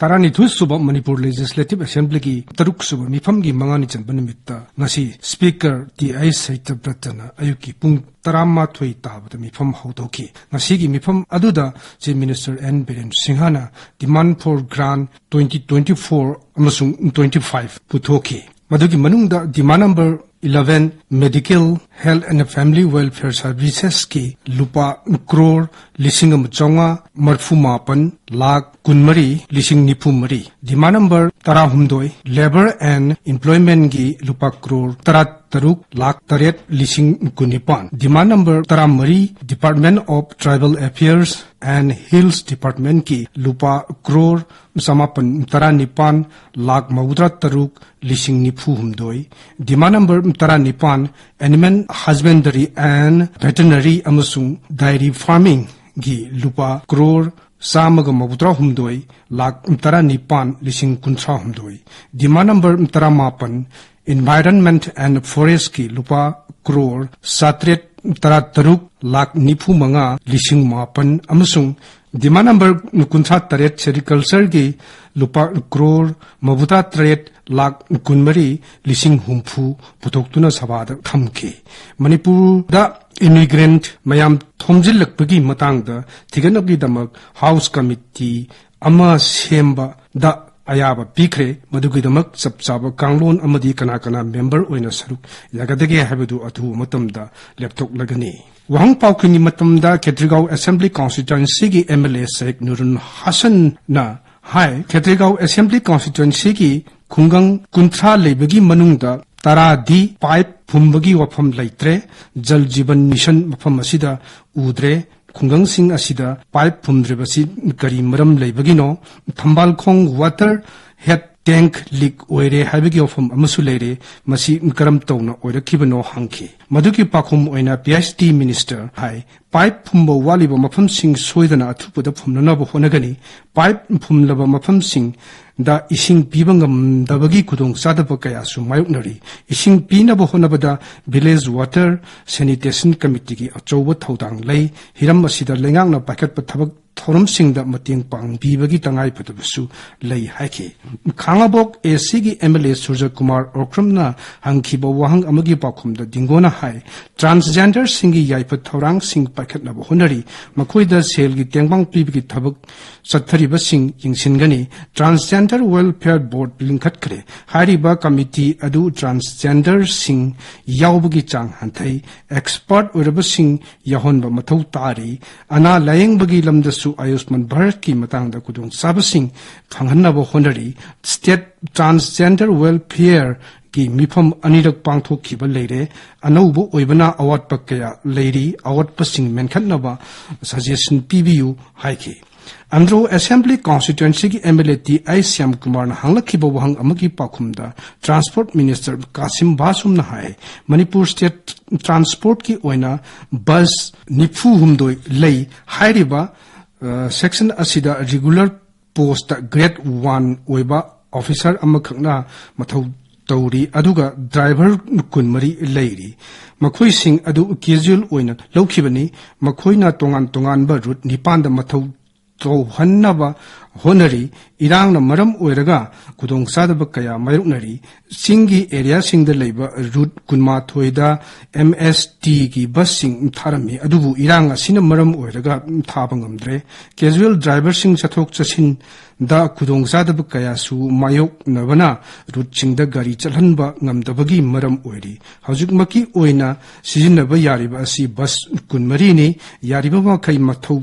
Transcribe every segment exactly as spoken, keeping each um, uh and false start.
ꯇꯔꯥꯅꯤꯊꯣꯏ ꯁꯨꯕ ꯃꯅꯤꯄꯨꯔ ꯂꯦꯖꯤꯁꯂꯦꯇꯤꯚ ꯑꯦꯁꯦꯝꯕ꯭ꯂꯤꯒꯤ ꯇꯔꯨꯛ ꯁꯨꯕ ꯃꯤꯐꯝꯒꯤ ꯃꯉꯥꯅꯤ ꯆꯟꯕ ꯅꯨꯃꯤꯠꯇ ꯉꯁꯤ ꯁ꯭ꯄꯤꯀꯔ ꯇꯤ ꯑꯥꯏ ꯁꯩꯇꯕ꯭ꯔꯇꯅ ꯑꯌꯨꯛꯀꯤ ꯄꯨꯡ ꯇꯔꯥꯃꯥꯊꯣꯏ ꯇꯥꯕꯗ ꯃꯤꯐꯝ ꯍꯧꯗꯣꯛꯈꯤ꯫ ꯉꯁꯤꯒꯤ ꯃꯤꯐꯝ ꯑꯗꯨꯗ Chief Minister N Biren Singha ꯅ demand for grant twenty twenty-four ꯑꯃꯁꯨꯡ twenty-five ꯄꯨꯊꯣꯛꯈꯤ꯫ ꯃꯗꯨꯒꯤ ꯃꯅꯨꯡꯗ demand number eleven, Medical, Health and Family Welfare Services ꯀꯤ ꯂꯨꯄꯥ ꯀ꯭ꯔꯣꯔ ꯂꯤꯁꯤꯡ ꯑꯃ ꯆꯥꯝꯃꯉꯥ ꯃꯔꯤꯐꯨ ꯃꯥꯄꯟ ꯂꯥꯈ ꯀꯨꯟꯃꯔꯤ ꯂꯤꯁꯤꯡ ꯅꯤꯐꯨ ꯃꯔꯤ꯫ Demand number ꯇꯔꯥꯍꯨꯝꯗꯣꯏ, Labour and Employment ꯀꯤ ꯂꯨꯄꯥ ꯀ꯭ꯔꯣꯔ ꯇꯔꯥ ꯇꯔꯨꯛ ꯂꯥꯈ ꯇꯔꯦꯠ ꯂꯤꯁꯤꯡ ꯀꯨꯟꯅꯤꯄꯥꯟ꯫ Demand number ꯇꯔꯥꯃꯔꯤ, Department of Tribal Affairs and Hills Department ꯀꯤ ꯂꯨꯄꯥ ꯀ꯭ꯔꯣꯔ ꯆꯃꯥꯄꯟ ꯇꯔꯥꯅꯤꯄꯥꯟ ꯂꯥꯈ ꯃꯧꯗ꯭ꯔꯥ ꯇꯔꯨꯛ ꯂꯤꯁꯤꯡ ꯅꯤꯐꯨ ꯍꯨꯝꯗꯣꯏ꯫ Demand number ꯇꯔꯥꯅꯤꯄꯥꯟ, Animal Husbandry and Veterinary ꯑꯃꯁꯨꯡ Dairy Farming ꯒꯤ ꯂꯨꯄꯥ ꯀ꯭ꯔꯣꯔ ꯆꯥꯝꯃꯒ ꯃꯧꯗ꯭ꯔꯥ ꯍꯨꯝꯗꯣꯏ ꯂꯥꯈ ꯇꯔꯥꯅꯤꯄꯥꯟ ꯂꯤꯁꯤꯡ ꯀꯨꯟꯊ꯭ꯔꯥ ꯍꯨꯝꯗꯣꯏ꯫ Demand number ꯇꯔꯥꯃꯥꯄꯟ, Environment and Forest ꯀꯤ ꯂꯨꯄꯥ ꯀ꯭ꯔꯣꯔ ꯆꯥꯇ꯭ꯔꯦꯠ ꯇꯔꯥ ꯇꯔꯨꯛ ꯂꯥꯈ ꯅꯤꯐꯨ ꯃꯉꯥ ꯂꯤꯁꯤꯡ ꯃꯥꯄꯟ ꯑꯃꯁꯨꯡ demand number ꯀꯨꯟꯊ꯭ꯔꯥ ꯇꯔꯦꯠ, Sericulture ꯒꯤ ꯂꯨꯄꯥ ꯀ꯭ꯔꯣꯔ ꯃꯧꯗ꯭ꯔꯥ ꯇꯔꯦꯠ ꯂꯥꯈ ꯀꯨꯟꯃꯔꯤ ꯂꯤꯁꯤꯡ ꯍꯨꯝꯐꯨ ꯄꯨꯊꯣꯛꯇꯨꯅ ꯁꯚꯥꯗ ꯊꯝꯈꯤ꯫ ꯃꯅꯤꯄꯨꯔꯗ immigrant ꯃꯌꯥꯝ ꯊꯣꯝꯖꯤꯜꯂꯛꯄꯒꯤ ꯃꯇꯥꯡꯗ ꯊꯤꯒꯠꯅꯕꯒꯤꯗꯃꯛ House Committee ꯑꯃ ꯁꯦꯝꯕꯗ ꯑꯌꯥꯕ ꯄꯤꯈ꯭ꯔꯦ꯫ ꯃꯗꯨꯒꯤꯗꯃꯛ ꯆꯞ ꯆꯥꯕ ꯀꯥꯡꯂꯣꯟ ꯑꯃꯗꯤ ꯀꯅꯥ ꯀꯅꯥ member ꯑꯣꯏꯅ ꯁꯔꯨꯛ ꯌꯥꯒꯗꯒꯦ ꯍꯥꯏꯕꯗꯨ ꯑꯊꯨꯕ ꯃꯇꯝꯗ ꯂꯦꯞꯊꯣꯛꯂꯒꯅꯤ꯫ ꯋꯥꯍꯪ ꯄꯥꯎꯈꯨꯝꯒꯤ ꯃꯇꯝꯗ ꯈꯦꯇ꯭ꯔꯤꯒꯥꯎ Assembly Constituency ꯒꯤ M L A Sheikh Nurul Hasan ꯅ ꯍꯥꯏ, ꯈꯦꯇ꯭ꯔꯤꯒꯥꯎ Assembly Constituency ꯒꯤ ꯈꯨꯡꯒꯪ ꯀꯨꯟꯊ꯭ꯔꯥ ꯂꯩꯕꯒꯤ ꯃꯅꯨꯡꯗ ꯇꯔꯥꯗꯤ pipe ꯐꯨꯝꯕꯒꯤ ꯋꯥꯐꯝ ꯂꯩꯇ꯭ꯔꯦ꯫ Jal Jeevan Mission ꯃꯐꯝ ꯑꯁꯤꯗ ꯎꯗ꯭ꯔꯦ꯫ ꯈꯨꯡꯒꯪꯁꯤꯡ ꯑꯁꯤꯗ pipe ꯐꯨꯝꯗ꯭ꯔꯤꯕꯁꯤ ꯀꯔꯤ ꯃꯔꯝ ꯂꯩꯕꯒꯤꯅꯣ? ꯊꯝꯕꯥꯜꯈꯣꯡ water head tank leak ꯑꯣꯏꯔꯦ ꯍꯥꯏꯕꯒꯤ ꯋꯥꯐꯝ ꯑꯃꯁꯨ ꯂꯩꯔꯦ꯫ ꯃꯁꯤ ꯀꯔꯝ ꯇꯧꯅ ꯑꯣꯏꯔꯛꯈꯤꯕꯅꯣ ꯍꯪꯈꯤ꯫ ꯃꯗꯨꯒꯤ ꯄꯥꯎꯈꯨꯝ ꯑꯣꯏꯅ P H D minister ꯍꯥꯏ, pipe ꯐꯨꯝꯕ ꯋꯥꯠꯂꯤꯕ ꯃꯐꯝꯁꯤꯡ ꯁꯣꯏꯗꯅ ꯑꯊꯨꯕꯗ ꯐꯨꯝꯅꯅꯕ ꯍꯣꯠꯅꯒꯅꯤ꯫ Pipe ꯐꯨꯝꯂꯕ ꯃꯐꯝꯁꯤꯡ ꯗ ꯏꯁꯤꯡ ꯄꯤꯕ ꯉꯝꯗꯕꯒꯤ ꯈꯨꯗꯣꯡꯆꯥꯗꯕ ꯀꯌꯥꯁꯨ ꯃꯥꯌꯣꯛꯅꯔꯤ꯫ ꯏꯁꯤꯡ ꯄꯤꯅꯕ ꯍꯣꯠꯅꯕꯗ Village Water Sanitation Committeeꯒꯤ ꯑꯆꯧꯕ ꯊꯧꯗꯥꯡ ꯂꯩ꯫ ꯍꯤꯔꯝ ꯑꯁꯤꯗ ꯂꯩꯉꯥꯛꯅ ꯄꯥꯏꯈꯠꯄ ꯊꯕꯛ ꯊꯧꯔꯝꯁꯤꯡꯗ ꯃꯇꯦꯡ ꯄꯥꯡꯕꯤꯕꯒꯤ ꯇꯉꯥꯏꯐꯗꯕꯁꯨ ꯂꯩ ꯍꯥꯏꯈꯤ꯫ ꯈꯥꯉꯕꯣꯛ ACꯒꯤ MLA ꯁꯨꯔꯖ ꯀꯨꯃꯥꯔ ꯑꯣꯀ꯭ꯔꯝꯅ ꯍꯪꯈꯤꯕ ꯋꯥꯍꯪ ꯑꯃꯒꯤ ꯄꯥꯎꯈꯨꯝꯗ ꯗꯤꯡꯒꯣꯅ ꯍꯥꯏ, transgenderꯁꯤꯡꯒꯤ ꯌꯥꯏꯐ ꯊꯧꯔꯥꯡꯁꯤꯡ ꯄꯥꯏꯈꯠꯅꯕ ꯍꯣꯠꯅꯔꯤ꯫ ꯃꯈꯣꯏꯗ ꯁꯦꯜꯒꯤ ꯇꯦꯡꯕꯥꯡ ꯄꯤꯕꯒꯤ ꯊꯕꯛ ꯆꯠꯊꯔꯤꯕꯁꯤꯡ ꯌꯦꯡꯁꯤꯟꯒꯅꯤ꯫ Transgender Welfare Board ꯂꯤꯡꯈꯠꯈ꯭ꯔꯦ꯫ ꯍꯥꯏꯔꯤꯕ committee ꯑꯗꯨ transgenderꯁꯤꯡ ꯌꯥꯎꯕꯒꯤ ꯆꯥꯡ ꯍꯟꯊꯩ꯫ Expert ꯑꯣꯏꯔꯕꯁꯤꯡ ꯌꯥꯎꯍꯟꯕ ꯃꯊꯧ ꯇꯥꯔꯤ꯫ ꯑꯅꯥ ꯂꯥꯌꯦꯡꯕꯒꯤ ꯂꯝꯗꯁꯨ ꯑꯌꯨꯁꯃꯥꯟ ꯚꯥꯔꯠꯀꯤ ꯃꯇꯥꯡꯗ ꯈꯨꯗꯣꯡꯆꯥꯕꯁꯤꯡ ꯐꯪꯍꯟꯅꯕ ꯍꯣꯠꯅꯔꯤ꯫ State Transgender Welfareꯒꯤ ꯃꯤꯐꯝ ꯑꯅꯤꯔꯛ ꯄꯥꯡꯊꯣꯛꯈꯤꯕ ꯂꯩꯔꯦ꯫ ꯑꯅꯧꯕ ꯑꯣꯏꯕꯅ ꯑꯋꯥꯠꯄ ꯀꯌꯥ ꯂꯩꯔꯤ꯫ ꯑꯋꯥꯠꯄꯁꯤꯡ ꯃꯦꯟꯈꯠꯅꯕ suggestion ꯄꯤꯕꯤꯌꯨ ꯍꯥꯏꯈꯤ꯫ Andro Assembly Constituencyꯒꯤ MLA TA Shyam ꯀꯨꯃꯥꯔꯅ ꯍꯪꯂꯛꯈꯤꯕ ꯋꯥꯍꯪ ꯑꯃꯒꯤ ꯄꯥꯎꯈꯨꯝꯗ Transport Minister ꯀꯥꯁꯤꯝ ꯕꯥꯁꯨꯝꯅ ꯍꯥꯏ, ꯃꯅꯤꯄꯨꯔ state transportꯀꯤ ꯑꯣꯏꯅ bus ꯅꯤꯐꯨ ꯍꯨꯝꯗꯣꯏ ꯂꯩ꯫ ꯍꯥꯏꯔꯤꯕ, ꯑ, section ꯑꯁꯤꯗ regular post grade one ꯑꯣꯏꯕ officer ꯑꯃꯈꯛꯅ ꯃꯊꯧ ꯇꯧꯔꯤ, ꯑꯗꯨꯒ driver ꯀꯨꯟꯃꯔꯤ ꯂꯩꯔꯤ꯫ ꯃꯈꯣꯏꯁꯤꯡ ꯑꯗꯨ casual ꯑꯣꯏꯅ ꯂꯧꯈꯤꯕꯅꯤ꯫ ꯃꯈꯣꯏꯅ ꯇꯣꯉꯥꯟ ꯇꯣꯉꯥꯟꯕ route ꯅꯤꯄꯥꯟꯗ ꯃꯊꯧ ꯇꯧꯍꯟꯅꯕ ꯍꯣꯠꯅꯔꯤ꯫ ꯏꯔꯥꯡꯅ ꯃꯔꯝ ꯑꯣꯏꯔꯒ ꯈꯨꯗꯣꯡꯆꯥꯗꯕ ꯀꯌꯥ ꯃꯥꯌꯣꯛꯅꯔꯤ꯫ ꯆꯤꯡꯒꯤ areaꯁꯤꯡꯗ ꯂꯩꯕ route ꯀꯨꯟꯃꯥꯊꯣꯏꯗ MSTꯒꯤ busꯁꯤꯡ ꯊꯥꯔꯝꯃꯤ, ꯑꯗꯨꯕꯨ ꯏꯔꯥꯡ ꯑꯁꯤꯅ ꯃꯔꯝ ꯑꯣꯏꯔꯒ ꯊꯥꯕ ꯉꯝꯗ꯭ꯔꯦ꯫ Casual driverꯁꯤꯡ ꯆꯠꯊꯣꯛ ꯆꯠꯁꯤꯟꯗ ꯈꯨꯗꯣꯡꯆꯥꯗꯕ ꯀꯌꯥꯁꯨ ꯃꯥꯌꯣꯛꯅꯕꯅ routeꯁꯤꯡꯗ ꯒꯥꯔꯤ ꯆꯠꯍꯟꯕ ꯉꯝꯗꯕꯒꯤ ꯃꯔꯝ ꯑꯣꯏꯔꯤ꯫ ꯍꯧꯖꯤꯛꯃꯛꯀꯤ ꯑꯣꯏꯅ ꯁꯤꯖꯤꯟꯅꯕ ꯌꯥꯔꯤꯕ ꯑꯁꯤ bus ꯀꯨꯟꯃꯔꯤꯅꯤ꯫ ꯌꯥꯔꯤꯕ ꯃꯈꯩ ꯃꯊꯧ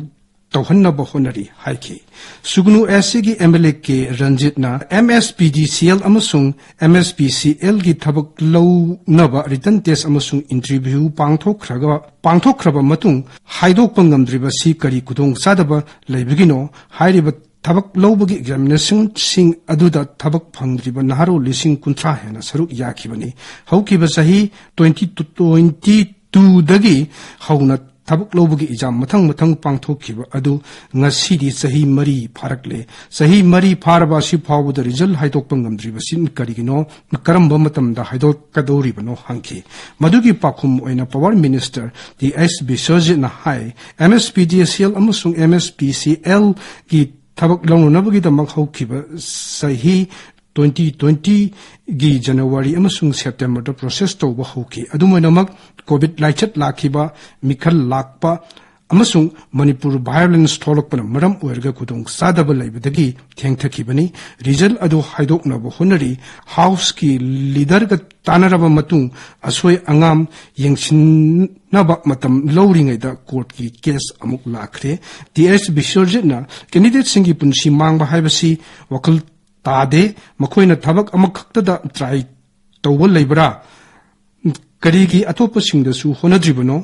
ꯇꯧꯍꯟꯅꯕ ꯍꯣꯠꯅꯔꯤ ꯍꯥꯏꯈꯤ꯫ ꯁꯨꯒꯅꯨ SCꯒꯤ MLA ꯀꯦ ꯔꯟꯖꯤꯠꯅ MSPDCL ꯑꯃꯁꯨꯡ MSPCLꯒꯤ ꯊꯕꯛ ꯂꯧꯅꯕ written test ꯑꯃꯁꯨꯡ interview ꯄꯥꯡꯊꯣꯛꯈ꯭ꯔꯒ, ꯄꯥꯡꯊꯣꯛꯈ꯭ꯔꯕ ꯃꯇꯨꯡ ꯍꯥꯏꯗꯣꯛꯄ ꯉꯝꯗ꯭ꯔꯤꯕꯁꯤ ꯀꯔꯤ ꯈꯨꯗꯣꯡꯆꯥꯗꯕ ꯂꯩꯕꯒꯤꯅꯣ? ꯍꯥꯏꯔꯤꯕ ꯊꯕꯛ ꯂꯧꯕꯒꯤ examinationꯁꯤꯡ ꯑꯗꯨꯗ ꯊꯕꯛ ꯐꯪꯗ꯭ꯔꯤꯕ ꯅꯍꯥꯔꯣꯜ ꯂꯤꯁꯤꯡ ꯀꯨꯟꯊ꯭ꯔꯥ ꯍꯦꯟꯅ ꯁꯔꯨꯛ ꯌꯥꯈꯤꯕꯅꯤ꯫ ꯍꯧꯈꯤꯕ ꯆꯍꯤ twenty twenty twoꯗꯒꯤ ꯍꯧꯅ ꯊꯕꯛ ꯂꯧꯕꯒꯤ ꯑꯦꯛꯖꯥꯝ ꯃꯊꯪ ꯃꯊꯪ ꯄꯥꯡꯊꯣꯛꯈꯤꯕ ꯑꯗꯨ ꯉꯁꯤꯗꯤ ꯆꯍꯤ ꯃꯔꯤ ꯐꯥꯔꯛꯂꯦ꯫ ꯆꯍꯤ ꯃꯔꯤ ꯐꯥꯔꯕ ꯑꯁꯤ ꯐꯥꯎꯕꯗ ꯔꯤꯖꯜ ꯍꯥꯏꯗꯣꯛꯄ ꯉꯝꯗ꯭ꯔꯤꯕꯁꯤ ꯀꯔꯤꯒꯤꯅꯣ? ꯀꯔꯝꯕ ꯃꯇꯝꯗ ꯍꯥꯏꯗꯣꯛꯀꯗꯧꯔꯤꯕꯅꯣ ꯍꯪꯈꯤ꯫ ꯃꯗꯨꯒꯤ ꯄꯥꯎꯈꯨꯝ ꯑꯣꯏꯅ ꯄꯥꯋꯔ ꯃꯤꯅꯤꯁꯇꯔ ꯇꯤ ꯑꯩꯆ ꯕꯤꯁ꯭ꯋꯖꯤꯠꯅ ꯍꯥꯏ, M S P D S L ꯑꯃꯁꯨꯡ ꯑꯦꯝ ꯑꯦꯁ ꯄꯤ ꯁꯤ ꯑꯦꯜꯒꯤ ꯊꯕꯛ ꯂꯧꯅꯅꯕꯒꯤꯗꯃꯛ ꯍꯧꯈꯤꯕ ꯆꯍꯤ ꯇ꯭ꯋꯦꯟꯇꯤ ꯇ꯭ꯋꯦꯟꯇꯤꯒꯤ ꯖꯅꯋꯥꯔꯤ ꯑꯃꯁꯨꯡ ꯁꯦꯞꯇꯦꯝꯕꯔꯗ ꯄ꯭ꯔꯣꯁꯦꯁ ꯇꯧꯕ ꯍꯧꯈꯤ꯫ ꯑꯗꯨꯝ ꯑꯣꯏꯅꯃꯛ, ꯀꯣꯚꯤꯗ ꯂꯥꯏꯆꯠ ꯂꯥꯛꯈꯤꯕ, ꯃꯤꯈꯜ ꯂꯥꯛꯄ ꯑꯃꯁꯨꯡ ꯃꯅꯤꯄꯨꯔ ꯚꯥꯏꯑꯣꯂꯦꯟꯁ ꯊꯣꯛꯂꯛꯄꯅ ꯃꯔꯝ ꯑꯣꯏꯔꯒ ꯈꯨꯗꯣꯡꯆꯥꯗꯕ ꯂꯩꯕꯗꯒꯤ ꯊꯦꯡꯊꯈꯤꯕꯅꯤ꯫ ꯔꯤꯖꯜ ꯑꯗꯨ ꯍꯥꯏꯗꯣꯛꯅꯕ ꯍꯣꯠꯅꯔꯤ꯫ ꯍꯥꯎꯁꯀꯤ ꯂꯤꯗꯔꯒ ꯇꯥꯟꯅꯔꯕ ꯃꯇꯨꯡ ꯑꯁꯣꯏ ꯑꯉꯥꯝ ꯌꯦꯡꯁꯤꯟꯅꯕ ꯃꯇꯝ ꯂꯧꯔꯤꯉꯩꯗ ꯀꯣꯔꯠꯀꯤ ꯀꯦꯁ ꯑꯃꯨꯛ ꯂꯥꯛꯈ꯭ꯔꯦ꯫ ꯇꯤ ꯑꯩꯆ ꯕꯤꯁ꯭ꯋꯖꯤꯠꯅ ꯀꯦꯟꯗꯤꯗꯦꯠꯁꯤꯡꯒꯤ ꯄꯨꯟꯁꯤ ꯃꯥꯡꯕ ꯍꯥꯏꯕꯁꯤ ꯋꯥꯈꯜ ꯇꯥꯗꯦ꯫ ꯃꯈꯣꯏꯅ ꯊꯕꯛ ꯑꯃꯈꯛꯇꯗ ꯇ꯭ꯔꯥꯏ ꯇꯧꯕ ꯂꯩꯕ꯭ꯔꯥ? ꯀꯔꯤꯒꯤ ꯑꯇꯣꯞꯄꯁꯤꯡꯗꯁꯨ ꯍꯣꯠꯅꯗ꯭ꯔꯤꯕꯅꯣ?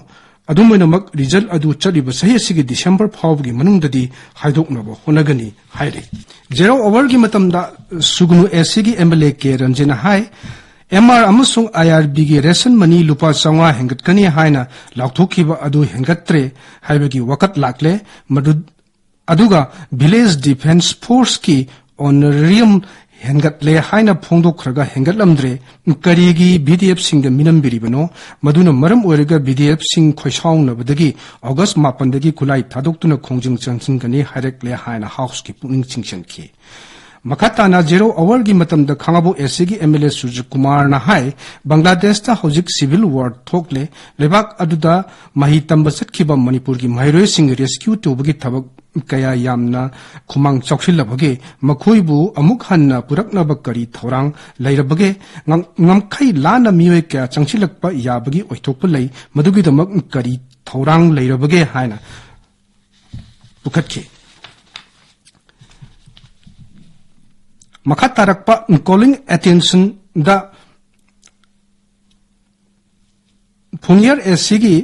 ꯑꯗꯨꯝ ꯑꯣꯏꯅꯃꯛ, ꯔꯤꯖꯜ ꯑꯗꯨ ꯆꯠꯂꯤꯕ ꯆꯍꯤ ꯑꯁꯤꯒꯤ ꯗꯤꯁꯦꯝꯕꯔ ꯐꯥꯎꯕꯒꯤ ꯃꯅꯨꯡꯗꯗꯤ ꯍꯥꯏꯗꯣꯛꯅꯕ ꯍꯣꯠꯅꯒꯅꯤ ꯍꯥꯏꯔꯤ꯫ ꯖꯦꯔꯣ ꯑꯋꯥꯔꯒꯤ ꯃꯇꯝꯗ ꯁꯨꯒꯅꯨ ꯑꯦ ꯁꯤꯒꯤ ꯑꯦꯝ ꯑꯦꯜ ꯑꯦ ꯀꯦ ꯔꯟꯖꯟꯅ ꯍꯥꯏ, ꯑꯦꯝ ꯑꯥꯔ ꯑꯃꯁꯨꯡ ꯑꯥꯏ ꯑꯥꯔ ꯕꯤꯒꯤ ꯔꯦꯁꯟ ꯃꯅꯤ ꯂꯨꯄꯥ ꯆꯥꯝꯃꯉꯥ ꯍꯦꯟꯒꯠꯀꯅꯤ ꯍꯥꯏꯅ ꯂꯥꯎꯊꯣꯛꯈꯤꯕ ꯑꯗꯨ ꯍꯦꯟꯒꯠꯇ꯭ꯔꯦ ꯍꯥꯏꯕꯒꯤ ꯋꯥꯀꯠ ꯂꯥꯛꯂꯦ꯫ ꯃꯗꯨ ꯑꯗꯨꯒ ꯚꯤꯂꯦꯖ ꯗꯤꯐꯦꯟꯁ ꯐꯣꯔꯁꯀꯤ ꯑꯣꯅꯔꯦꯔꯤꯌꯝ ꯍꯦꯟꯒꯠꯂꯦ ꯍꯥꯏꯅ ꯐꯣꯡꯗꯣꯛꯈ꯭ꯔꯒ ꯍꯦꯟꯒꯠꯂꯝꯗ꯭ꯔꯦ꯫ ꯀꯔꯤꯒꯤ ꯚꯤ ꯗꯤ ꯑꯦꯐꯁꯤꯡꯗ ꯃꯤꯅꯝꯕꯤꯔꯤꯕꯅꯣ? ꯃꯗꯨꯅ ꯃꯔꯝ ꯑꯣꯏꯔꯒ ꯚꯤ ꯗꯤ ꯑꯦꯐꯁꯤꯡ ꯈꯣꯏꯁꯥꯎꯅꯕꯗꯒꯤ ꯑꯣꯒꯁ ꯃꯥꯄꯟꯗꯒꯤ ꯈꯨꯠꯂꯥꯏ ꯊꯥꯗꯣꯛꯇꯨꯅ ꯈꯣꯡꯖꯪ ꯆꯪꯁꯤꯟꯒꯅꯤ ꯍꯥꯏꯔꯛꯂꯦ ꯍꯥꯏꯅ ꯍꯥꯎꯁꯀꯤ ꯄꯨꯛꯅꯤꯡ ꯆꯤꯡꯁꯤꯟꯈꯤ꯫ ꯃꯈꯥ ꯇꯥꯅ ꯖꯦꯔꯣ ꯑꯋꯥꯔꯒꯤ ꯃꯇꯝꯗ ꯈꯥꯉꯕꯣꯛ ꯑꯦ ꯁꯤꯒꯤ ꯑꯦꯝ ꯑꯦꯜ ꯑꯦ ꯁꯨꯔꯖ ꯀꯨꯃꯥꯔꯅ ꯍꯥꯏ, ꯕꯪꯒ꯭ꯂꯥꯗꯦꯁꯇ ꯍꯧꯖꯤꯛ ꯁꯤꯚꯤꯜ ꯋꯥꯔ ꯊꯣꯛꯂꯦ꯫ ꯂꯩꯕꯥꯛ ꯑꯗꯨꯗ ꯃꯍꯩ ꯇꯝꯕ ꯆꯠꯈꯤꯕ ꯃꯅꯤꯄꯨꯔꯒꯤ ꯃꯍꯩꯔꯣꯏꯁꯤꯡ ꯔꯦꯁꯀ꯭ꯌꯨ ꯇꯧꯕꯒꯤ ꯊꯕꯛ ꯀꯌꯥ ꯌꯥꯝꯅ ꯈꯨꯃꯥꯡ ꯆꯥꯎꯁꯤꯜꯂꯕꯒꯦ? ꯃꯈꯣꯏꯕꯨ ꯑꯃꯨꯛ ꯍꯟꯅ ꯄꯨꯔꯛꯅꯕ ꯀꯔꯤ ꯊꯧꯔꯥꯡ ꯂꯩꯔꯕꯒꯦ? ꯉꯝ-, ꯉꯝꯈꯩ ꯂꯥꯟꯅ ꯃꯤꯑꯣꯏ ꯀꯌꯥ ꯆꯪꯁꯤꯜꯂꯛꯄ ꯌꯥꯕꯒꯤ ꯑꯣꯏꯊꯣꯛꯄ ꯂꯩ꯫ ꯃꯗꯨꯒꯤꯗꯃꯛ ꯀꯔꯤ ꯊꯧꯔꯥꯡ ꯂꯩꯔꯕꯒꯦ ꯍꯥꯏꯅ ꯄꯨꯈꯠꯈꯤ꯫ ꯃꯈꯥ ꯇꯥꯔꯛꯄ ꯀꯣꯂꯤꯡ ꯑꯦꯇꯦꯟꯁꯟꯗ ꯐꯨꯟꯌꯔ ꯑꯦ ꯁꯤꯒꯤ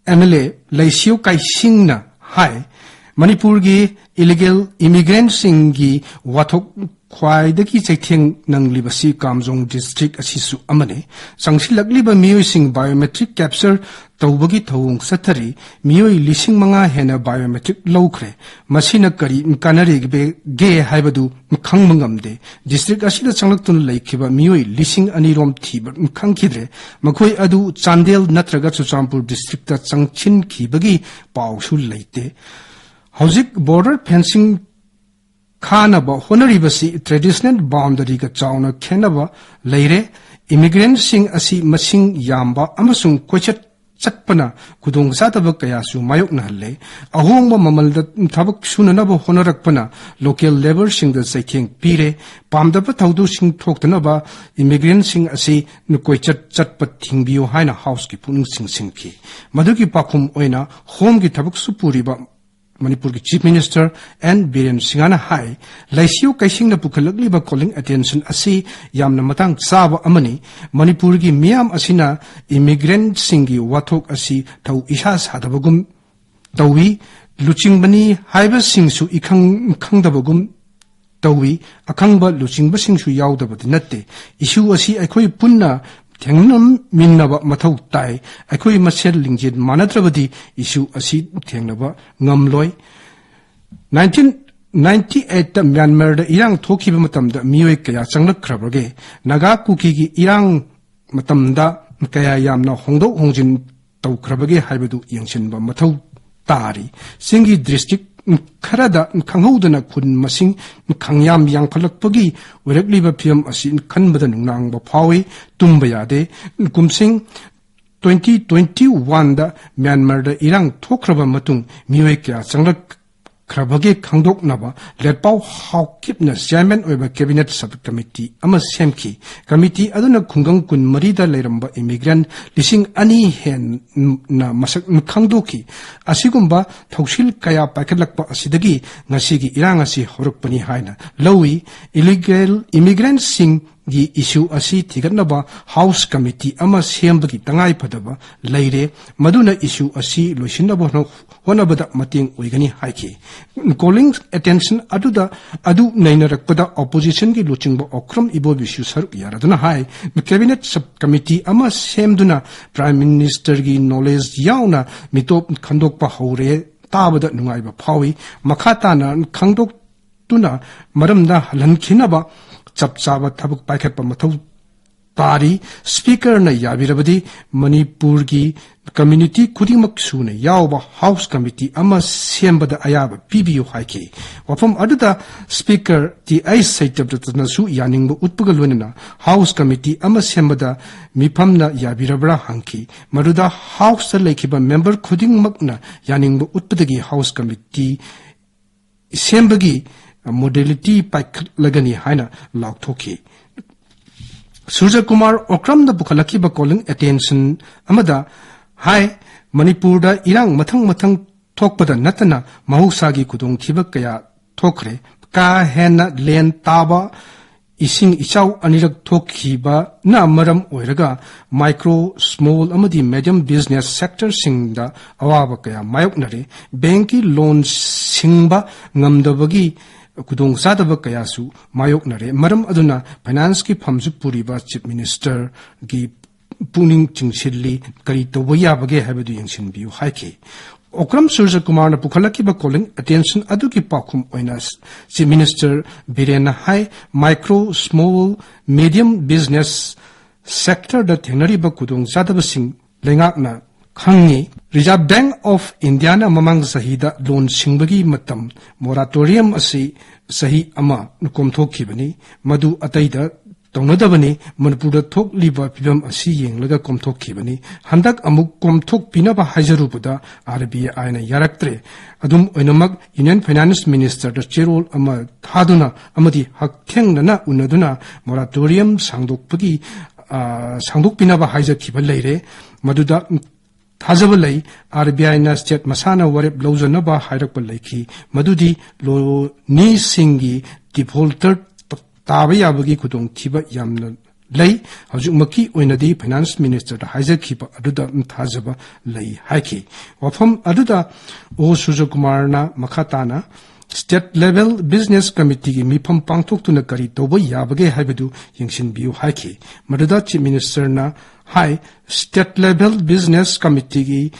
ꯑꯦꯝ ꯑꯦꯜ ꯑꯦ ꯂꯩꯁꯤꯌꯨ ꯀꯥꯏꯁꯤꯡꯅ ꯍꯥꯏ, ꯃꯅꯤꯄꯨꯔꯒꯤ ꯏꯂꯤꯒꯦꯜ ꯏꯃꯤꯒ꯭ꯔꯦꯟꯠꯁꯤꯡꯒꯤ ꯋꯥꯊꯣꯛ ꯈ꯭ꯋꯥꯏꯗꯒꯤ ꯆꯩꯊꯦꯡ ꯅꯪꯂꯤꯕꯁꯤ ꯀꯥꯝꯖꯣꯡ ꯗꯤꯁꯇ꯭ꯔꯤꯛ ꯑꯁꯤꯁꯨ ꯑꯃꯅꯤ꯫ ꯆꯪꯁꯤꯜꯂꯛꯂꯤꯕ ꯃꯤꯑꯣꯏꯁꯤꯡ ꯕꯥꯏꯑꯣꯃꯦꯇ꯭ꯔꯤꯛ ꯀꯦꯞꯆꯔ ꯇꯧꯕꯒꯤ ꯊꯧꯑꯣꯡ ꯆꯠꯊꯔꯤ꯫ ꯃꯤꯑꯣꯏ ꯂꯤꯁꯤꯡ ꯃꯉꯥ ꯍꯦꯟꯅ ꯕꯥꯏꯑꯣꯃꯦꯇ꯭ꯔꯤꯛ ꯂꯧꯈ꯭ꯔꯦ꯫ ꯃꯁꯤꯅ ꯀꯔꯤ ꯀꯥꯟꯅꯔꯤꯕꯒꯦ ꯍꯥꯏꯕꯗꯨ ꯈꯪꯕ ꯉꯝꯗꯦ꯫ ꯗꯤꯁꯇ꯭ꯔꯤꯛ ꯑꯁꯤꯗ ꯆꯪꯂꯛꯇꯨꯅ ꯂꯩꯈꯤꯕ ꯃꯤꯑꯣꯏ ꯂꯤꯁꯤꯡ ꯑꯅꯤ ꯔꯣꯝ ꯊꯤꯕ ꯈꯪꯈꯤꯗ꯭ꯔꯦ꯫ ꯃꯈꯣꯏ ꯑꯗꯨ ꯆꯥꯟꯗꯦꯜ ꯅꯠꯇ꯭ꯔꯒ ꯆꯨꯔꯆꯥꯟꯄꯨꯔ ꯗꯤꯁꯇ꯭ꯔꯤꯛꯇ ꯆꯪꯁꯤꯟꯈꯤꯕꯒꯤ ꯄꯥꯎꯁꯨ ꯂꯩꯇꯦ꯫ ꯍꯧꯖꯤꯛ ꯕꯣꯔꯗꯔ ꯐꯦꯟꯁꯤꯡ ꯈꯥꯅꯕ ꯍꯣꯠꯅꯔꯤꯕꯁꯤ ꯇ꯭ꯔꯦꯗꯤꯁꯅꯦꯜ ꯕꯥꯎꯟꯗꯔꯤꯒ ꯆꯥꯎꯅ ꯈꯦꯠꯅꯕ ꯂꯩꯔꯦ꯫ ꯏꯃꯤꯒ꯭ꯔꯦꯟꯠꯁꯤꯡ ꯑꯁꯤ ꯃꯁꯤꯡ ꯌꯥꯝꯕ ꯑꯃꯁꯨꯡ ꯀꯣꯏꯆꯠ ꯆꯠꯄꯅ ꯈꯨꯗꯣꯡꯆꯥꯗꯕ ꯀꯌꯥꯁꯨ ꯃꯥꯌꯣꯛꯅꯍꯜꯂꯦ꯫ ꯑꯍꯣꯡꯕ ꯃꯃꯜꯗ ꯊꯕꯛ ꯁꯨꯅꯅꯕ ꯍꯣꯠꯅꯔꯛꯄꯅ ꯂꯣꯀꯦꯜ ꯂꯦꯕꯔꯁꯤꯡꯗ ꯆꯩꯊꯦꯡ ꯄꯤꯔꯦ꯫ ꯄꯥꯝꯗꯕ ꯊꯧꯗꯣꯛꯁꯤꯡ ꯊꯣꯛꯇꯅꯕ ꯏꯃꯤꯒ꯭ꯔꯦꯟꯠꯁꯤꯡ ꯑꯁꯤ ꯀꯣꯏꯆꯠ ꯆꯠꯄ ꯊꯤꯡꯕꯤꯌꯨ ꯍꯥꯏꯅ ꯍꯥꯎꯁꯀꯤ ꯄꯨꯛꯅꯤꯡ ꯆꯤꯡꯁꯤꯟꯈꯤ꯫ ꯃꯗꯨꯒꯤ ꯄꯥꯎꯈꯨꯝ ꯑꯣꯏꯅ ꯍꯣꯝꯒꯤ ꯊꯕꯛꯁꯨ ꯄꯨꯔꯤꯕ ꯃꯅꯤꯄꯨꯔꯒꯤ ꯆꯤꯐ ꯃꯤꯅꯤꯁꯇꯔ ꯑꯦꯟ ꯕꯤꯔꯦꯟ ꯁꯤꯡꯍꯅ ꯍꯥꯏ, ꯂꯩꯁꯤꯌꯨ ꯀꯩꯁꯤꯡꯅ ꯄꯨꯈꯠꯂꯛꯂꯤꯕ ꯀꯣꯂꯤꯡ ꯑꯦꯇꯦꯟꯁꯟ ꯑꯁꯤ ꯌꯥꯝꯅ ꯃꯇꯥꯡ ꯆꯥꯕ ꯑꯃꯅꯤ꯫ ꯃꯅꯤꯄꯨꯔꯒꯤ ꯃꯤꯌꯥꯝ ꯑꯁꯤꯅ ꯏꯃꯤꯒ꯭ꯔꯦꯟꯠꯁꯤꯡꯒꯤ ꯋꯥꯊꯣꯛ ꯑꯁꯤ ꯊꯧ ꯏꯁꯥ ꯁꯥꯗꯕꯒꯨꯝ ꯇꯧꯏ, ꯂꯨꯆꯤꯡꯕꯅꯤ ꯍꯥꯏꯕꯁꯤꯡꯁꯨ ꯏꯈꯪ ꯈꯪꯗꯕꯒꯨꯝ ꯇꯧꯏ, ꯑꯈꯪꯕ ꯂꯨꯆꯤꯡꯕꯁꯤꯡꯁꯨ ꯌꯥꯎꯗꯕꯗꯤ ꯅꯠꯇꯦ꯫ ꯏꯁꯨ ꯑꯁꯤ ꯑꯩꯈꯣꯏ ꯄꯨꯟꯅ ꯊꯦꯡꯅꯃꯤꯟꯅꯕ ꯃꯊꯧ ꯇꯥꯏ꯫ ꯑꯩꯈꯣꯏ ꯃꯁꯦꯜ ꯂꯤꯡꯖꯦꯜ ꯃꯥꯟꯅꯗ꯭ꯔꯕꯗꯤ ꯏꯁꯨ ꯑꯁꯤ ꯊꯦꯡꯅꯕ ꯉꯝꯂꯣꯏ꯫ ꯅꯥꯏꯟꯇꯤꯟ ꯅꯥꯏꯟꯇꯤ ꯑꯩꯠꯇ ꯃ꯭ꯌꯥꯟꯃꯥꯔꯗ ꯏꯔꯥꯡ ꯊꯣꯛꯈꯤꯕ ꯃꯇꯝꯗ ꯃꯤꯑꯣꯏ ꯀꯌꯥ ꯆꯪꯂꯛꯈ꯭ꯔꯕꯒꯦ? ꯅꯥꯒꯥ ꯀꯨꯀꯤꯒꯤ ꯏꯔꯥꯡ ꯃꯇꯝꯗ ꯀꯌꯥ ꯌꯥꯝꯅ ꯍꯣꯡꯗꯣꯛ ꯍꯣꯡꯖꯤꯟ ꯇꯧꯈ꯭ꯔꯕꯒꯦ ꯍꯥꯏꯕꯗꯨ ꯌꯦꯡꯁꯤꯟꯕ ꯃꯊꯧ ꯇꯥꯔꯤ꯫ ꯆꯤꯡꯒꯤ ꯗꯤꯁꯇ꯭ꯔꯤꯛ ꯈꯔꯗ ꯈꯪꯍꯧꯗꯅ ꯈꯨꯟ ꯃꯁꯤꯡ ꯈꯪꯌꯥꯝ ꯌꯥꯝꯈꯠꯂꯛꯄꯒꯤ ꯑꯣꯏꯔꯛꯂꯤꯕ ꯐꯤꯚꯝ ꯑꯁꯤ ꯈꯟꯕꯗ ꯅꯨꯡꯅꯥꯡꯕ ꯐꯥꯎꯏ꯫ ꯇꯨꯝꯕ ꯌꯥꯗꯦ꯫ ꯀꯨꯝꯁꯤꯡ ꯇ꯭ꯋꯦꯟꯇꯤ ꯇ꯭ꯋꯦꯟꯇꯤ ꯋꯥꯟꯗ ꯃ꯭ꯌꯥꯟꯃꯥꯔꯗ ꯏꯔꯥꯡ ꯊꯣꯛꯈ꯭ꯔꯕ ꯃꯇꯨꯡ ꯃꯤꯑꯣꯏ ꯀꯌꯥ ꯆꯪꯂꯛꯈ꯭ꯔꯕꯒꯦ ꯈꯪꯗꯣꯛꯅꯕ ꯂꯦꯠꯄꯥꯎ ꯍꯥꯎꯀꯤꯞꯅ ꯆꯤꯌꯥꯔꯃꯦꯟ ꯑꯣꯏꯕ ꯀꯦꯕꯤꯅꯦꯠ ꯁꯕ ꯀꯃꯤꯇꯤ ꯑꯃ ꯁꯦꯝꯈꯤ꯫ ꯀꯃꯤꯇꯤ ꯑꯗꯨꯅ ꯈꯨꯡꯒꯪ ꯀꯨꯟꯃꯔꯤꯗ ꯂꯩꯔꯝꯕ ꯏꯃꯤꯒ꯭ꯔꯦꯟꯠ ꯂꯤꯁꯤꯡ ꯑꯅꯤ ꯍꯦꯟꯅ ꯃꯁꯛ ꯈꯪꯗꯣꯛꯈꯤ꯫ ꯑꯁꯤꯒꯨꯝꯕ ꯊꯧꯁꯤꯜ ꯀꯌꯥ ꯄꯥꯏꯈꯠꯂꯛꯄ ꯑꯁꯤꯗꯒꯤ ꯉꯁꯤꯒꯤ ꯏꯔꯥꯡ ꯑꯁꯤ ꯍꯧꯔꯛꯄꯅꯤ ꯍꯥꯏꯅ ꯂꯧꯏ꯫ ꯏꯂꯤꯒꯦꯜ ꯏꯃꯤꯒ꯭ꯔꯦꯟꯠꯁꯤꯡ ꯒꯤ issue ꯑꯁꯤ ꯊꯤꯒꯠꯅꯕ House Committee ꯑꯃ ꯁꯦꯝꯕꯒꯤ ꯇꯉꯥꯏ ꯐꯗꯕ ꯂꯩꯔꯦ, ꯃꯗꯨꯅ issue ꯑꯁꯤ ꯂꯣꯏꯁꯤꯟꯅꯕ ꯍꯣꯠꯅ-, ꯍꯣꯠꯅꯕꯗ ꯃꯇꯦꯡ ꯑꯣꯏꯒꯅꯤ ꯍꯥꯏꯈꯤ꯫ Calling attention ꯑꯗꯨꯗ, ꯑꯗꯨ ꯅꯩꯅꯔꯛꯄꯗ oppositionꯒꯤ ꯂꯨꯆꯤꯡꯕ ꯑꯣꯀ꯭ꯔꯝ ꯏꯕꯣꯕꯤꯁꯨ ꯁꯔꯨꯛ ꯌꯥꯔꯗꯨꯅ ꯍꯥꯏ, Cabinet Sub Committee ꯑꯃ ꯁꯦꯝꯗꯨꯅ Prime Ministerꯒꯤ knowledge ꯌꯥꯎꯅ ꯃꯤꯇꯣꯞ ꯈꯟꯗꯣꯛꯄ ꯍꯧꯔꯦ ꯇꯥꯕꯗ ꯅꯨꯡꯉꯥꯏꯕ ꯐꯥꯎꯏ꯫ ꯃꯈꯥ ꯇꯥꯅ ꯈꯪꯗꯣꯛ ꯇꯨꯅ ꯃꯔꯝꯗ ꯍꯜꯍꯟꯈꯤꯅꯕ ꯆꯞ ꯆꯥꯕ ꯊꯕꯛ ꯄꯥꯏꯈꯠꯄ ꯃꯊꯧ ꯇꯥꯔꯤ꯫ Speakerꯅ ꯌꯥꯕꯤꯔꯕꯗꯤ ꯃꯅꯤꯄꯨꯔꯒꯤ community ꯈꯨꯗꯤꯡꯃꯛ ꯁꯨꯅ ꯌꯥꯎꯕ House Committee ꯑꯃ ꯁꯦꯝꯕꯗ ꯑꯌꯥꯕ ꯄꯤꯕꯤꯌꯨ ꯍꯥꯏꯈꯤ꯫ ꯋꯥꯐꯝ ꯑꯗꯨꯗ Speaker ꯇꯤ ꯑꯩꯆ ꯁꯇ꯭ꯌꯕ꯭ꯔꯇꯅꯁꯨ ꯌꯥꯅꯤꯡꯕ ꯎꯠꯄꯒ ꯂꯣꯏꯅꯅ House Committee ꯑꯃ ꯁꯦꯝꯕꯗ ꯃꯤꯐꯝꯅ ꯌꯥꯕꯤꯔꯕ꯭ꯔꯥ ꯍꯪꯈꯤ꯫ ꯃꯗꯨꯗ Houseꯇ ꯂꯩꯈꯤꯕ member ꯈꯨꯗꯤꯡꯃꯛꯅ ꯌꯥꯅꯤꯡꯕ ꯎꯠꯄꯗꯒꯤ House Committee ꯁꯦꯝꯕꯒꯤ modality ꯄꯥꯏꯈꯠꯂꯒꯅꯤ ꯍꯥꯏꯅ ꯂꯥꯎꯊꯣꯛꯈꯤ꯫ ꯁꯨꯔꯖ ꯀꯨꯃꯥꯔ ꯑꯣꯀ꯭ꯔꯝꯗ ꯄꯨꯈꯠꯂꯛꯈꯤꯕ calling attention ꯑꯃꯗ ꯍꯥꯏ, ꯃꯅꯤꯄꯨꯔꯗ ꯏꯔꯥꯡ ꯃꯊꯪ ꯃꯊꯪ ꯊꯣꯛꯄꯗ ꯅꯠꯇꯅ ꯃꯍꯧꯁꯥꯒꯤ ꯈꯨꯗꯣꯡꯊꯤꯕ ꯀꯌꯥ ꯊꯣꯛꯈ꯭ꯔꯦ꯫ ꯀꯥ ꯍꯦꯟꯅ ꯂꯦꯟ ꯇꯥꯕ, ꯏꯁꯤꯡ ꯏꯆꯥꯎ ꯑꯅꯤꯔꯛ ꯊꯣꯛꯈꯤꯕꯅ ꯃꯔꯝ ꯑꯣꯏꯔꯒ micro, small ꯑꯃꯗꯤ medium business sectorꯁꯤꯡꯗ ꯑꯋꯥꯕ ꯀꯌꯥ ꯃꯥꯌꯣꯛꯅꯔꯦ꯫ Bankꯀꯤ loan ꯁꯤꯡꯕ ꯉꯝꯗꯕꯒꯤ ꯈꯨꯗꯣꯡꯆꯥꯗꯕ ꯀꯌꯥꯁꯨ ꯃꯥꯌꯣꯛꯅꯔꯦ꯫ ꯃꯔꯝ ꯑꯗꯨꯅ financeꯀꯤ ꯐꯝꯁꯨ ꯄꯨꯔꯤꯕ Chief Ministerꯒꯤ ꯄꯨꯛꯅꯤꯡ ꯆꯤꯡꯁꯤꯜꯂꯤ, ꯀꯔꯤ ꯇꯧꯕ ꯌꯥꯕꯒꯦ ꯍꯥꯏꯕꯗꯨ ꯌꯦꯡꯁꯤꯟꯕꯤꯌꯨ ꯍꯥꯏꯈꯤ꯫ ꯑꯣꯀ꯭ꯔꯝ ꯁꯨꯔꯖ ꯀꯨꯃꯥꯔꯅ ꯄꯨꯈꯠꯂꯛꯈꯤꯕ calling attention ꯑꯗꯨꯒꯤ ꯄꯥꯎꯈꯨꯝ ꯑꯣꯏꯅ Chief Minister ꯕꯤꯔꯦꯟꯅ ꯍꯥꯏ, micro, small, medium business sectorꯗ ꯊꯦꯡꯅꯔꯤꯕ ꯈꯨꯗꯣꯡꯆꯥꯗꯕꯁꯤꯡ ꯂꯩꯉꯥꯛꯅ ꯈꯪꯉꯤ꯫ Reserve Bank of Indiaꯅ ꯃꯃꯥꯡ ꯆꯍꯤꯗ loan ꯁꯤꯡꯕꯒꯤ ꯃꯇꯝ moratorium ꯑꯁꯤ ꯆꯍꯤ ꯑꯃ ꯀꯣꯝꯊꯣꯛꯈꯤꯕꯅꯤ꯫ ꯃꯗꯨ ꯑꯇꯩꯗ ꯇꯧꯅꯗꯕꯅꯤ꯫ ꯃꯅꯤꯄꯨꯔꯗ ꯊꯣꯛꯂꯤꯕ ꯐꯤꯕꯝ ꯑꯁꯤ ꯌꯦꯡꯂꯒ ꯀꯣꯝꯊꯣꯛꯈꯤꯕꯅꯤ꯫ ꯍꯟꯗꯛ ꯑꯃꯨꯛ ꯀꯣꯝꯊꯣꯛꯄꯤꯅꯕ ꯍꯥꯏꯖꯔꯨꯕꯗ RBIꯅ ꯌꯥꯔꯛꯇ꯭ꯔꯦ꯫ ꯑꯗꯨꯝ ꯑꯣꯏꯅꯃꯛ, Union Finance Ministerꯗ ꯆꯦꯔꯣꯜ ꯑꯃ ꯊꯥꯗꯨꯅ ꯑꯃꯗꯤ ꯍꯛꯊꯦꯡꯅꯅ ꯎꯅꯗꯨꯅ moratorium ꯁꯥꯡꯗꯣꯛꯄꯒꯤ, ꯑ, ꯁꯥꯡꯗꯣꯛꯄꯤꯅꯕ ꯍꯥꯏꯖꯈꯤꯕ ꯂꯩꯔꯦ꯫ ꯃꯗꯨꯗ ꯊꯥꯖꯕ ꯂꯩ꯫ RBIꯅ state ꯃꯁꯥꯅ ꯋꯥꯔꯦꯞ ꯂꯧꯖꯅꯕ ꯍꯥꯏꯔꯛꯄ ꯂꯩꯈꯤ꯫ ꯃꯗꯨꯗꯤ ꯂꯣꯅꯤꯁꯤꯡꯒꯤ defaulter ꯇꯥꯕ ꯌꯥꯕꯒꯤ ꯈꯨꯗꯣꯡꯊꯤꯕ ꯌꯥꯝꯅ ꯂꯩ꯫ ꯍꯧꯖꯤꯛꯃꯛꯀꯤ ꯑꯣꯏꯅꯗꯤ ꯐꯥꯏꯅꯥꯟꯁ ꯃꯤꯅꯤꯁꯇꯔꯗ ꯍꯥꯏꯖꯈꯤꯕ ꯑꯗꯨꯗ ꯊꯥꯖꯕ ꯂꯩ ꯍꯥꯏꯈꯤ꯫ ꯋꯥꯐꯝ ꯑꯗꯨꯗ ꯑꯣ ꯁꯨꯔꯖꯀꯨꯃꯥꯔꯅ ꯃꯈꯥ ꯇꯥꯅ ꯁ꯭ꯇꯦꯠ ꯂꯦꯚꯦꯜ ꯕꯤꯖꯤꯅꯦꯁ ꯀꯃꯤꯇꯤꯒꯤ ꯃꯤꯐꯝ ꯄꯥꯡꯊꯣꯛꯇꯨꯅ ꯀꯔꯤ ꯇꯧꯕ ꯌꯥꯕꯒꯦ ꯍꯥꯏꯕꯗꯨ ꯌꯦꯡꯁꯤꯟꯕꯤꯌꯨ ꯍꯥꯏꯈꯤ꯫ ꯃꯗꯨꯗ ꯆꯤꯐ ꯃꯤꯅꯤꯁꯇꯔꯅ ꯍꯥꯏ, ꯁ꯭ꯇꯦꯠ ꯂꯦꯚꯦꯜ ꯕꯤꯖꯤꯅꯦꯁ ꯀꯃꯤꯇꯤꯒꯤ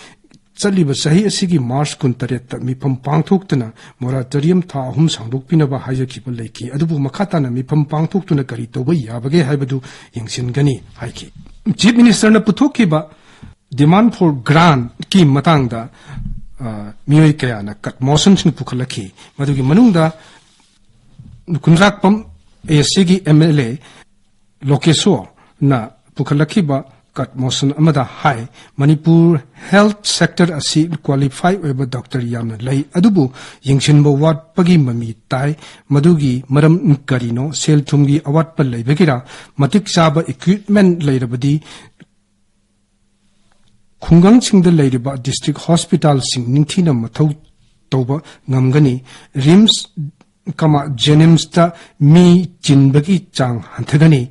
ꯆꯠꯂꯤꯕ ꯆꯍꯤ ꯑꯁꯤꯒꯤ ꯃꯥꯔꯆ ꯀꯨꯟꯇꯔꯦꯠꯇ ꯃꯤꯐꯝ ꯄꯥꯡꯊꯣꯛꯇꯨꯅ ꯃꯣꯔꯥꯇꯣꯔꯤꯌꯝ ꯊꯥ ꯑꯍꯨꯝ ꯁꯥꯡꯗꯣꯛꯄꯤꯅꯕ ꯍꯥꯏꯖꯈꯤꯕ ꯂꯩꯈꯤ꯫ ꯑꯗꯨꯕꯨ ꯃꯈꯥ ꯇꯥꯅ ꯃꯤꯐꯝ ꯄꯥꯡꯊꯣꯛꯇꯨꯅ ꯀꯔꯤ ꯇꯧꯕ ꯌꯥꯕꯒꯦ ꯍꯥꯏꯕꯗꯨ ꯌꯦꯡꯁꯤꯟꯒꯅꯤ ꯍꯥꯏꯈꯤ꯫ ꯆꯤꯐ ꯃꯤꯅꯤꯁꯇꯔꯅ ꯄꯨꯊꯣꯛꯈꯤꯕ demand for grantꯀꯤ ꯃꯇꯥꯡꯗ, ꯑ, ꯃꯤꯑꯣꯏ ꯀꯌꯥꯅ ꯀꯠ ꯃꯣꯁꯟꯁꯤꯡ ꯄꯨꯈꯠꯂꯛꯈꯤ꯫ ꯃꯗꯨꯒꯤ ꯃꯅꯨꯡꯗ ꯈꯨꯟꯗ꯭ꯔꯥꯛꯄꯝ ꯑꯦ ꯁꯤꯒꯤ ꯑꯦꯝ ꯑꯦꯜ ꯑꯦ ꯂꯣꯀꯦꯁꯣꯔꯅ ꯄꯨꯈꯠꯂꯛꯈꯤꯕ ꯀꯠ ꯃꯣꯁꯟ ꯑꯃꯗ ꯍꯥꯏ, ꯃꯅꯤꯄꯨꯔ ꯍꯦꯜꯊ ꯁꯦꯛꯇꯔ ꯑꯁꯤ ꯀ꯭ꯋꯥꯂꯤꯐꯥꯏ ꯑꯣꯏꯕ ꯗꯣꯛꯇꯔ ꯌꯥꯝꯅ ꯂꯩ, ꯑꯗꯨꯕꯨ ꯌꯦꯡꯁꯤꯟꯕ ꯋꯥꯠꯄꯒꯤ ꯃꯃꯤ ꯇꯥꯏ꯫ ꯃꯗꯨꯒꯤ ꯃꯔꯝ ꯀꯔꯤꯅꯣ? ꯁꯦꯜ ꯊꯨꯝꯒꯤ ꯑꯋꯥꯠꯄ ꯂꯩꯕꯒꯤꯔꯥ? ꯃꯇꯤꯛ ꯆꯥꯕ ꯏꯀ꯭ꯋꯤꯞꯃꯦꯟ ꯂꯩꯔꯕꯗꯤ ꯈꯨꯡꯒꯪꯁꯤꯡꯗ ꯂꯩꯔꯤꯕ ꯗꯤꯁꯇ꯭ꯔꯤꯛ ꯍꯣꯁꯄꯤꯇꯥꯜꯁꯤꯡ ꯅꯤꯡꯊꯤꯅ ꯃꯊꯧ ꯇꯧꯕ ꯉꯝꯒꯅꯤ꯫ ꯔꯤꯝꯁ, ꯀꯃꯥ, ꯖꯦꯅꯤꯝꯁꯇ ꯃꯤ ꯆꯤꯟꯕꯒꯤ ꯆꯥꯡ ꯍꯟꯊꯒꯅꯤ꯫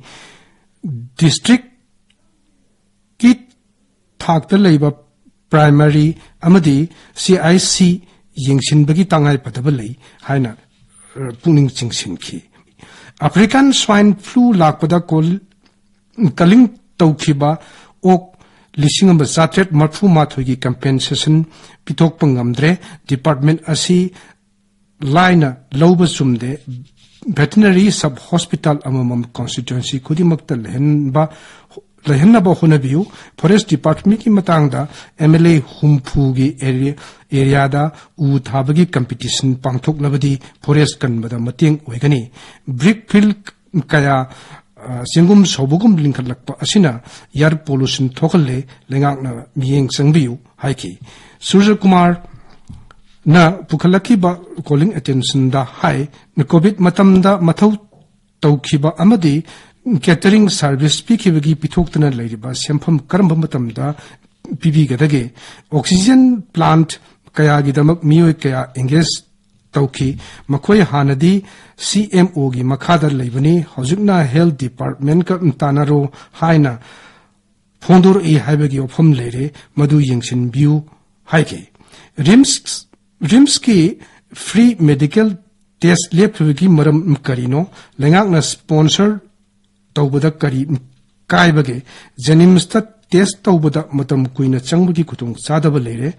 ꯗꯤꯁꯇ꯭ꯔꯤꯛꯀꯤ ꯊꯥꯛꯇ ꯂꯩꯕ ꯄ꯭ꯔꯥꯏꯃꯥꯔꯤ ꯑꯃꯗꯤ ꯁꯤ ꯑꯥꯏ ꯁꯤ ꯌꯦꯡꯁꯤꯟꯕꯒꯤ ꯇꯉꯥꯏꯐꯗꯕ ꯂꯩ ꯍꯥꯏꯅ, ꯑ, ꯄꯨꯛꯅꯤꯡ ꯆꯤꯡꯁꯤꯟꯈꯤ꯫ ꯑꯐ꯭ꯔꯤꯀꯥꯟ ꯁ꯭ꯋꯥꯏꯟ ꯐ꯭ꯂꯨ ꯂꯥꯛꯄꯗ ꯀꯣꯜ-, ꯀꯂꯤꯡ ꯇꯧꯈꯤꯕ ꯑꯣꯛ ꯂꯤꯁꯤꯡ ꯑꯃ ꯆꯥꯇ꯭ꯔꯦꯠ ꯃꯔꯐꯨ ꯃꯥꯊꯣꯏꯒꯤ ꯀꯝꯄꯦꯟꯁꯦꯁꯟ ꯄꯤꯊꯣꯛꯄ ꯉꯝꯗ꯭ꯔꯦ꯫ ꯗꯤꯄꯥꯔꯠꯃꯦꯟ ꯑꯁꯤ ꯂꯥꯏꯅ ꯂꯧꯕ ꯆꯨꯝꯗꯦ꯫ ꯚꯦꯇꯤꯅꯔꯤ ꯁꯕ ꯍꯣꯁꯄꯤꯇꯥꯜ ꯑꯃꯃꯝ ꯀꯣꯟꯁꯇꯤꯇ꯭ꯋꯦꯟꯁꯤ ꯈꯨꯗꯤꯡꯃꯛꯇ ꯂꯩꯍꯟꯕ, ꯂꯩꯍꯟꯅꯕ ꯍꯣꯠꯅꯕꯤꯌꯨ꯫ ꯐꯣꯔꯦꯁ ꯗꯤꯄꯥꯔꯠꯃꯦꯟꯒꯤ ꯃꯇꯥꯡꯗ ꯑꯦꯝ ꯑꯦꯜ ꯑꯦ ꯍꯨꯝꯐꯨꯒꯤ ꯑꯦꯔꯤ-, ꯑꯦꯔꯤꯌꯥꯗ ꯎ ꯊꯥꯕꯒꯤ ꯀꯝꯄꯤꯇꯤꯁꯟ ꯄꯥꯡꯊꯣꯛꯂꯕꯗꯤ ꯐꯣꯔꯦꯁ ꯀꯟꯕꯗ ꯃꯇꯦꯡ ꯑꯣꯏꯒꯅꯤ꯫ ꯕ꯭ꯔꯤꯛ ꯐꯤꯜ ꯀꯌꯥ, ꯑ, ꯆꯦꯡꯒꯨꯝ ꯁꯧꯕꯒꯨꯝ ꯂꯤꯡꯈꯠꯂꯛꯄ ꯑꯁꯤꯅ ꯏꯌꯥꯔ ꯄꯣꯂꯨꯁꯟ ꯊꯣꯛꯍꯜꯂꯦ, ꯂꯩꯉꯥꯛꯅ ꯃꯤꯠꯌꯦꯡ ꯆꯪꯕꯤꯌꯨ ꯍꯥꯏꯈꯤ꯫ ꯁꯨꯔꯖꯀꯨꯃꯥꯔꯅ ꯄꯨꯈꯠꯂꯛꯈꯤꯕ ꯀꯣꯂꯤꯡ ꯑꯦꯇꯦꯟꯁꯟꯗ ꯍꯥꯏ, ꯀꯣꯚꯤꯗ ꯃꯇꯝꯗ ꯃꯊꯧ ꯇꯧꯈꯤꯕ ꯑꯃꯗꯤ ꯀꯦꯇꯔꯤꯡ ꯁꯥꯔꯚꯤꯁ ꯄꯤꯈꯤꯕꯒꯤ ꯄꯤꯊꯣꯛꯇꯨꯅ ꯂꯩꯔꯤꯕ ꯁꯦꯟꯐꯝ ꯀꯔꯝꯕ ꯃꯇꯝꯗ ꯄꯤꯕꯤꯒꯗꯒꯦ? ꯑꯣꯛꯁꯤꯖꯦꯟ ꯄ꯭ꯂꯥꯟꯠ ꯀꯌꯥꯒꯤꯗꯃꯛ ꯃꯤꯑꯣꯏ ꯀꯌꯥ ꯑꯦꯡꯒꯦꯖ ꯇꯧꯈꯤ꯫ ꯃꯈꯣꯏ ꯍꯥꯟꯅꯗꯤ ꯁꯤ ꯑꯦꯝ ꯑꯣꯒꯤ ꯃꯈꯥꯗ ꯂꯩꯕꯅꯤ, ꯍꯧꯖꯤꯛꯅ ꯍꯦꯜꯊ ꯗꯤꯄꯥꯔꯠꯃꯦꯟꯠꯀ ꯇꯥꯟꯅꯔꯣ ꯍꯥꯏꯅ ꯐꯣꯡꯗꯣꯔꯛꯏ ꯍꯥꯏꯕꯒꯤ ꯋꯥꯐꯝ ꯂꯩꯔꯦ, ꯃꯗꯨ ꯌꯦꯡꯁꯤꯟꯕꯤꯌꯨ ꯍꯥꯏꯈꯤ꯫ ꯔꯤꯝꯁ, ꯔꯤꯝꯁꯀꯤ ꯐ꯭ꯔꯤ ꯃꯦꯗꯤꯀꯦꯜ ꯇꯦꯁ ꯂꯦꯞꯈꯤꯕꯒꯤ ꯃꯔꯝ ꯀꯔꯤꯅꯣ? ꯂꯩꯉꯥꯛꯅ ꯁ꯭ꯄꯣꯟꯁꯔ ꯇꯧꯕꯗ ꯀꯔꯤ ꯀꯥꯏꯕꯒꯦ? ꯖꯦꯅꯤꯝꯁꯇ ꯇꯦꯁ ꯇꯧꯕꯗ ꯃꯇꯝ ꯀꯨꯏꯅ ꯆꯪꯕꯒꯤ ꯈꯨꯗꯣꯡꯆꯥꯗꯕ ꯂꯩꯔꯦ꯫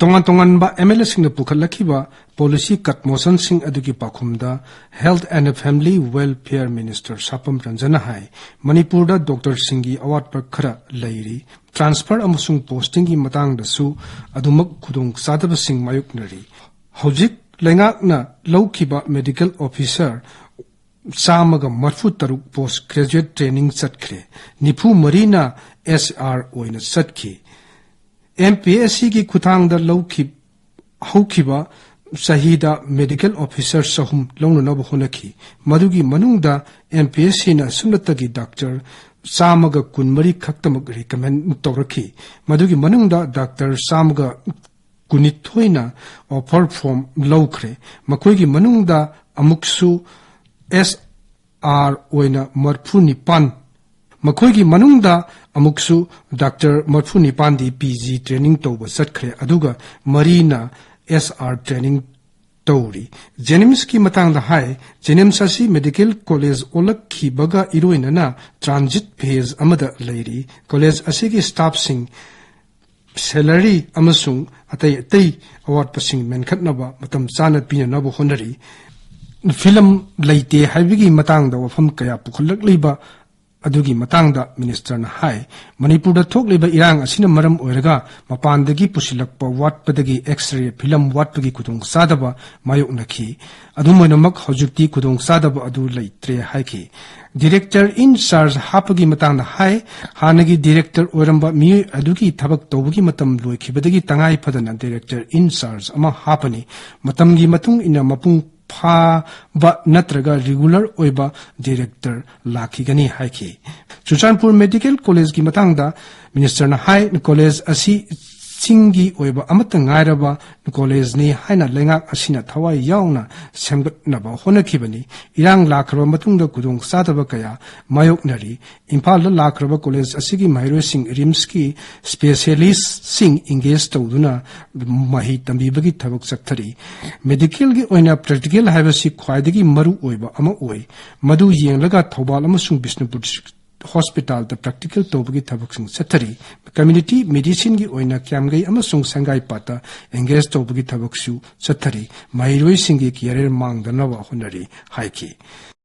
ꯇꯣꯉꯥꯟ ꯇꯣꯉꯥꯟꯕ ꯑꯦꯝ ꯑꯦꯜ ꯑꯦꯁꯤꯡꯅ ꯄꯨꯈꯠꯂꯛꯈꯤꯕ ꯄꯣꯂꯤꯁꯤ ꯀꯠ ꯃꯣꯁꯟꯁꯤꯡ ꯑꯗꯨꯒꯤ ꯄꯥꯎꯈꯨꯝꯗ health and family welfare minister Sapam ꯔꯟꯖꯟꯅ ꯍꯥꯏ, ꯃꯅꯤꯄꯨꯔꯗ ꯗꯣꯛꯇꯔꯁꯤꯡꯒꯤ ꯑꯋꯥꯠꯄ ꯈꯔ ꯂꯩꯔꯤ꯫ ꯇ꯭ꯔꯥꯟꯁꯐꯔ ꯑꯃꯁꯨꯡ ꯄꯣꯁꯇꯤꯡꯒꯤ ꯃꯇꯥꯡꯗꯁꯨ ꯑꯗꯨꯃꯛ ꯈꯨꯗꯣꯡꯆꯥꯗꯕꯁꯤꯡ ꯃꯥꯌꯣꯛꯅꯔꯤ꯫ ꯍꯧꯖꯤꯛ ꯂꯩꯉꯥꯛꯅ ꯂꯧꯈꯤꯕ ꯃꯦꯗꯤꯀꯦꯜ ꯑꯣꯐꯤꯁꯔ ꯆꯥꯝꯃꯒ ꯃꯔꯤꯐꯨ ꯇꯔꯨꯛ ꯄꯣꯁ ꯒ꯭ꯔꯦꯖꯨꯑꯦꯠ ꯇ꯭ꯔꯦꯅꯤꯡ ꯆꯠꯈ꯭ꯔꯦ, ꯅꯤꯐꯨ ꯃꯔꯤꯅ ꯑꯦꯁ ꯑꯥꯔ ꯑꯣꯏꯅ ꯆꯠꯈꯤ꯫ ꯑꯦꯝ ꯄꯤ ꯑꯦꯁ ꯁꯤꯒꯤ ꯈꯨꯠꯊꯥꯡꯗ ꯂꯧꯈꯤ-, ꯍꯧꯈꯤꯕ ꯆꯍꯤꯗ ꯃꯦꯗꯤꯀꯦꯜ ꯑꯣꯐꯤꯁꯔ ꯆꯍꯨꯝ ꯂꯧꯅꯅꯕ ꯍꯣꯠꯅꯈꯤ꯫ ꯃꯗꯨꯒꯤ ꯃꯅꯨꯡꯗ ꯑꯦꯝ ꯄꯤ ꯑꯦꯁ ꯁꯤꯅ ꯁꯨꯞꯅꯇꯒꯤ ꯗꯥꯛꯇꯔ ꯆꯥꯝꯃꯒ ꯀꯨꯟꯃꯔꯤ ꯈꯛꯇꯃꯛ ꯔꯤꯀꯃꯦꯟ ꯇꯧꯔꯛꯈꯤ꯫ ꯃꯗꯨꯒꯤ ꯃꯅꯨꯡꯗ ꯗꯥꯛꯇꯔ ꯆꯥꯝꯃꯒ ꯀꯨꯟꯅꯤꯊꯣꯏꯅ ꯑꯣꯐꯔ ꯐꯣꯔꯝ ꯂꯧꯈ꯭ꯔꯦ꯫ ꯃꯈꯣꯏꯒꯤ ꯃꯅꯨꯡꯗ ꯑꯃꯨꯛꯁꯨ ꯑꯦꯁ ꯑꯥꯔ ꯑꯣꯏꯅ ꯃꯔꯤꯐꯨ ꯅꯤꯄꯥꯟ, ꯃꯈꯣꯏꯒꯤ ꯃꯅꯨꯡꯗ ꯑꯃꯨꯛꯁꯨ ꯗꯥꯛꯇꯔ ꯃꯔꯤꯐꯨ ꯅꯤꯄꯥꯟꯗꯤ ꯄꯤ ꯖꯤ ꯇ꯭ꯔꯦꯅꯤꯡ ꯇꯧꯕ ꯆꯠꯈ꯭ꯔꯦ, ꯑꯗꯨꯒ ꯃꯔꯤꯅ ꯑꯦꯁ ꯑꯥꯔ ꯇ꯭ꯔꯦꯅꯤꯡ ꯇꯧꯔꯤ꯫ ꯖꯦꯅꯤꯝꯁꯀꯤ ꯃꯇꯥꯡꯗ ꯍꯥꯏ, ꯖꯦꯅꯤꯝꯁ ꯑꯁꯤ ꯃꯦꯗꯤꯀꯦꯜ ꯀꯣꯂꯦꯖ ꯑꯣꯜꯂꯛꯈꯤꯕꯒ ꯏꯔꯣꯏꯅꯅ ꯇ꯭ꯔꯥꯟꯖꯤꯠ ꯐꯦꯖ ꯑꯃꯗ ꯂꯩꯔꯤ꯫ ꯀꯣꯂꯦꯖ ꯑꯁꯤꯒꯤ ꯁ꯭ꯇꯥꯐꯁꯤꯡ ꯁꯦꯂꯔꯤ ꯑꯃꯁꯨꯡ ꯑꯇꯩ ꯑꯇꯩ ꯑꯋꯥꯠꯄꯁꯤꯡ ꯃꯦꯟꯈꯠꯅꯕ ꯃꯇꯝ ꯆꯥꯅ ꯄꯤꯅꯅꯕ ꯍꯣꯠꯅꯔꯤ꯫ ꯐꯤꯂꯝ ꯂꯩꯇꯦ ꯍꯥꯏꯕꯒꯤ ꯃꯇꯥꯡꯗ ꯋꯥꯐꯝ ꯀꯌꯥ ꯄꯨꯈꯠꯂꯛꯂꯤꯕ ꯑꯗꯨꯒꯤ ꯃꯇꯥꯡꯗ ꯃꯤꯅꯤꯁꯇꯔꯅ ꯍꯥꯏ, ꯃꯅꯤꯄꯨꯔꯗ ꯊꯣꯛꯂꯤꯕ ꯏꯔꯥꯡ ꯑꯁꯤꯅ ꯃꯔꯝ ꯑꯣꯏꯔꯒ ꯃꯄꯥꯟꯗꯒꯤ ꯄꯨꯁꯤꯜꯂꯛꯄ ꯋꯥꯠꯄꯗꯒꯤ ꯑꯦꯛꯁ-ꯔꯦ ꯐꯤꯂꯝ ꯋꯥꯠꯄꯒꯤ ꯈꯨꯗꯣꯡꯆꯥꯗꯕ ꯃꯥꯌꯣꯛꯅꯈꯤ꯫ ꯑꯗꯨꯝ ꯑꯣꯏꯅꯃꯛ, ꯍꯧꯖꯤꯛꯇꯤ ꯈꯨꯗꯣꯡꯆꯥꯗꯕ ꯑꯗꯨ ꯂꯩꯇ꯭ꯔꯦ ꯍꯥꯏꯈꯤ꯫ ꯗꯤꯔꯦꯛꯇꯔ ꯏꯟ ꯆꯥꯔꯖ ꯍꯥꯞꯄꯒꯤ ꯃꯇꯥꯡꯗ ꯍꯥꯏ, ꯍꯥꯟꯅꯒꯤ ꯗꯤꯔꯦꯛꯇꯔ ꯑꯣꯏꯔꯝꯕ ꯃꯤꯑꯣꯏ ꯑꯗꯨꯒꯤ ꯊꯕꯛ ꯇꯧꯕꯒꯤ ꯃꯇꯝ ꯂꯣꯏꯈꯤꯕꯗꯒꯤ ꯇꯉꯥꯏ ꯐꯗꯅ ꯗꯤꯔꯦꯛꯇꯔ ꯏꯟ ꯆꯥꯔꯖ ꯑꯃ ꯍꯥꯞꯄꯅꯤ꯫ ꯃꯇꯝꯒꯤ ꯃꯇꯨꯡ ꯏꯟꯅ ꯃꯄꯨꯡ ꯐꯥꯕ ꯅꯠꯇ꯭ꯔꯒ ꯔꯤꯒꯨꯂꯔ ꯑꯣꯏꯕ ꯗꯤꯔꯦꯛꯇꯔ ꯂꯥꯛꯈꯤꯒꯅꯤ ꯍꯥꯏꯈꯤ꯫ ꯆꯨꯔꯆꯥꯟꯄꯨꯔ ꯃꯦꯗꯤꯀꯦꯜ ꯀꯣꯂꯦꯖꯀꯤ ꯃꯇꯥꯡꯗ ꯃꯤꯅꯤꯁꯇꯔꯅ ꯍꯥꯏ, ꯀꯣꯂꯦꯖ ꯑꯁꯤ ꯆꯤꯡꯒꯤ ꯑꯣꯏꯕ ꯑꯃꯠꯇ ꯉꯥꯏꯔꯕ ꯀꯣꯂꯦꯖꯅꯤ ꯍꯥꯏꯅ ꯂꯩꯉꯥꯛ ꯑꯁꯤꯅ ꯊꯋꯥꯏ ꯌꯥꯎꯅ ꯁꯦꯝꯒꯠꯅꯕ ꯍꯣꯠꯅꯈꯤꯕꯅꯤ꯫ ꯏꯔꯥꯡ ꯂꯥꯛꯈ꯭ꯔꯕ ꯃꯇꯨꯡꯗ ꯈꯨꯗꯣꯡꯆꯥꯗꯕ ꯀꯌꯥ ꯃꯥꯌꯣꯛꯅꯔꯤ꯫ ꯏꯝꯐꯥꯜꯗ ꯂꯥꯛꯈ꯭ꯔꯕ ꯀꯣꯂꯦꯖ ꯑꯁꯤꯒꯤ ꯃꯍꯩꯔꯣꯏꯁꯤꯡ ꯔꯤꯝꯁꯀꯤ ꯁ꯭ꯄꯦꯁꯤꯌꯦꯂꯤꯁꯁꯤꯡ ꯑꯦꯡꯒꯦꯖ ꯇꯧꯗꯨꯅ ꯃꯍꯩ ꯇꯝꯕꯤꯕꯒꯤ ꯊꯕꯛ ꯆꯠꯊꯔꯤ꯫ ꯃꯦꯗꯤꯀꯦꯜꯒꯤ ꯑꯣꯏꯅ ꯄ꯭ꯔꯦꯛꯇꯤꯀꯦꯜ ꯍꯥꯏꯕꯁꯤ ꯈ꯭ꯋꯥꯏꯗꯒꯤ ꯃꯔꯨ ꯑꯣꯏꯕ ꯑꯃ ꯑꯣꯏ꯫ ꯃꯗꯨ ꯌꯦꯡꯂꯒ ꯊꯧꯕꯥꯜ ꯑꯃꯁꯨꯡ ꯕꯤꯁꯅꯨꯄꯨꯔ ꯍꯣꯁꯄꯤꯇꯥꯜꯗ ꯄ꯭ꯔꯦꯛꯇꯤꯀꯦꯜ ꯇꯧꯕꯒꯤ ꯊꯕꯛꯁꯤꯡ ꯆꯠꯊꯔꯤ꯫ ꯀꯝꯃ꯭ꯌꯨꯅꯤꯇꯤ ꯃꯦꯗꯤꯁꯤꯟꯒꯤ ꯑꯣꯏꯅ ꯀ꯭ꯌꯥꯝꯒꯩ ꯑꯃꯁꯨꯡ ꯁꯪꯒꯥꯏꯄꯥꯠꯇ ꯑꯦꯡꯒꯦꯖ ꯇꯧꯕꯒꯤ ꯊꯕꯛꯁꯨ ꯆꯠꯊꯔꯤ꯫ ꯃꯍꯩꯔꯣꯏꯁꯤꯡꯒꯤ ꯀꯦꯔꯤꯌꯔ ꯃꯥꯡꯗꯅꯕ ꯍꯣꯠꯅꯔꯤ ꯍꯥꯏꯈꯤ꯫